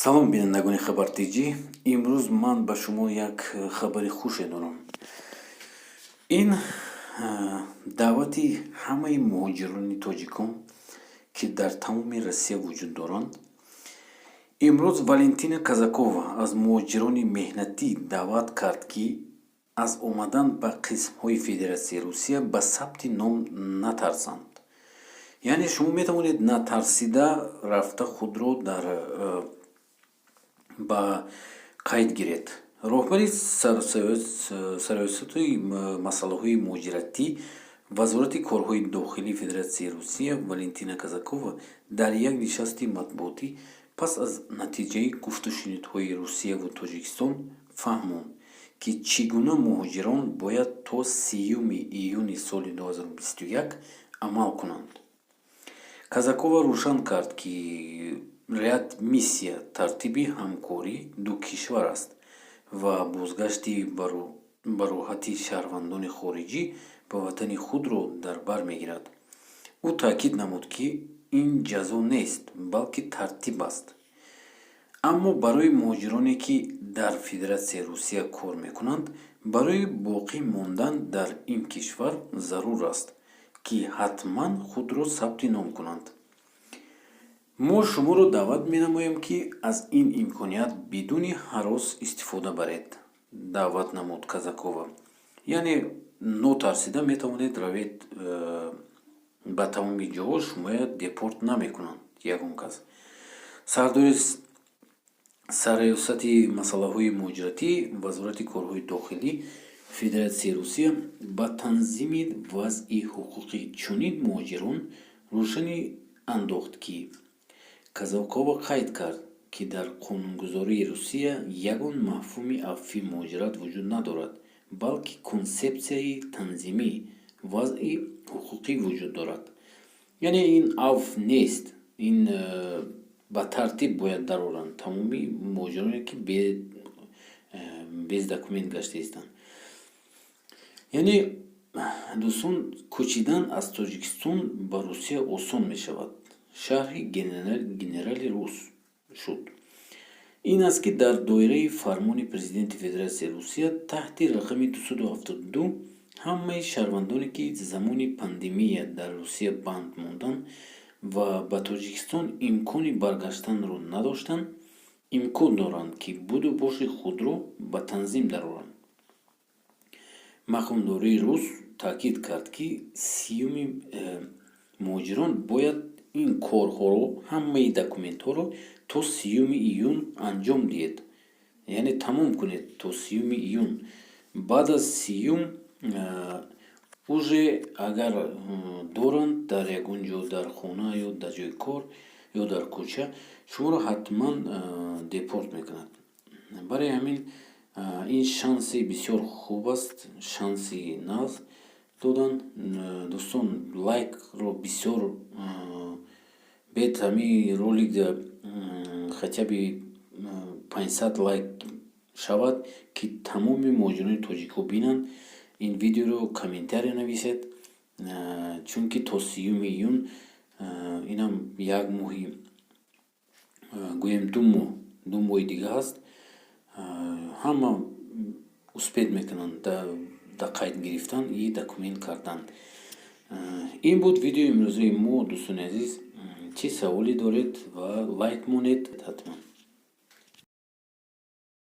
Салом, бинандагони Хабар Тҷ. Имрӯз ман ба шумо як хабари хуше дорам. Ин даъвати ҳамаи муҳоҷирони тоҷикон, ки дар тамоми Россия вуҷуд доранд. Имрӯз Валентина Казакова аз муҳоҷирони меҳнатӣ даъват кард, ки аз омадан ба қисмҳои Федератсияи Русия ба сабти ном натарсанд. Яъне шумо метавонед натарсида рафта худро дар ба қайд гиред. Роҳбари Сарраёсати масъалаҳои муҳоҷиратӣ, Вазорати корҳои дохилии Федератсияи Русия Валентина Казакова дар як нишасти матбуотӣ пас аз натиҷаи гуфтушунидҳои Русияву Тоҷикистон фаҳмонд, ки чӣ гуна муҳоҷирон бояд то 30-юми июни соли 2021 амал кунанд. Казакова рӯшан кард, ки реадмиссия тартиби ҳамкории ду кишвар аст ва бозгашти бароҳати шаҳрвандони хориҷӣ ба ватани худро дар бар мегирад. Ӯ таъкид намуд, ки ин ҷазо нест, балки тартиб аст. Аммо барои муҳоҷироне, ки дар Федератсияи Русия кор мекунанд, барои боқӣ мондан дар ин кишвар зарур аст, ки ҳатман худро сабти ном кунанд. Мо шуморо даъват менамоем, ки аз ин имконият бидуни ҳарос истифода баред, даъват намуд Казакова. Яъне нотарсида метавонед равед ба тамоми ҷоҳо, шумоя депорт намекунанд ягон кас. Сардори Сарраёсати масъалаҳои муҳоҷиратӣ, Вазорати корҳои дохилӣ Федератсияи Русия ба танзими вазъи ҳуқуқи чунин муҳоҷирон рӯшанӣ андохт, ки Казакова қайд кард, ки дар қонунгузории Русия ягон мафҳуми афви муҳоҷират вуҷуд надорад, балки консепсияи танзими вазъи ҳуқуқӣ вуҷуд дорад. Яъне ин афв нест, ин ба тартиб бояд дароранд тамоми муҳоҷироне, ки без документ гаштаистанд. Яъне, дӯстон, кӯчидан аз Тоҷикистон ба Русия осон мешавад. Шарҳи генерали рус шуд ин аст, ки дар доираи фармони Президенти Федератсияи Русия таҳти рақами 272 ҳамаи шаҳрвандоне, ки замони пандемия дар Русия банд монданд ва ба Тоҷикистон имкони баргаштанро надоштанд, имкон доранд, ки буду боши худро ба танзим дароранд. Мақомдории рус таъкид кард, ки 30-юми муҳоҷирон бояд ин корҳоро, ҳамаи документҳоро то 30-юми июн анҷом диҳед, яъне тамом кунед то 30-юми июн. Баъд аз 30-юм уже агар доранд дар ягон ҷо, дар хона ё дар ҷои кор ё дар кӯча, шуморо ҳатман депорт мекунад. Барои ҳамин ин шанси бисёр хуб аст, шанси нағз додан. Дӯстон, лайкро бисёр бед, ҳамин ролик хотя бы 500 лайк шавад, ки тамоми муҳоҷирони тоҷикҳо бинанд ин видеоро, комментария нависед, чунки то 30-юми июн инам як моҳи, гӯем, 2 моҳ, 2 моҳи дига ҳаст. Ҳама успеть мекунанд да қайд гирифтан и документ кардан. Ин буд видеои имрӯзаи мо, дӯстони азиз. Чӣ саволе доред ва лайк монед ҳатман.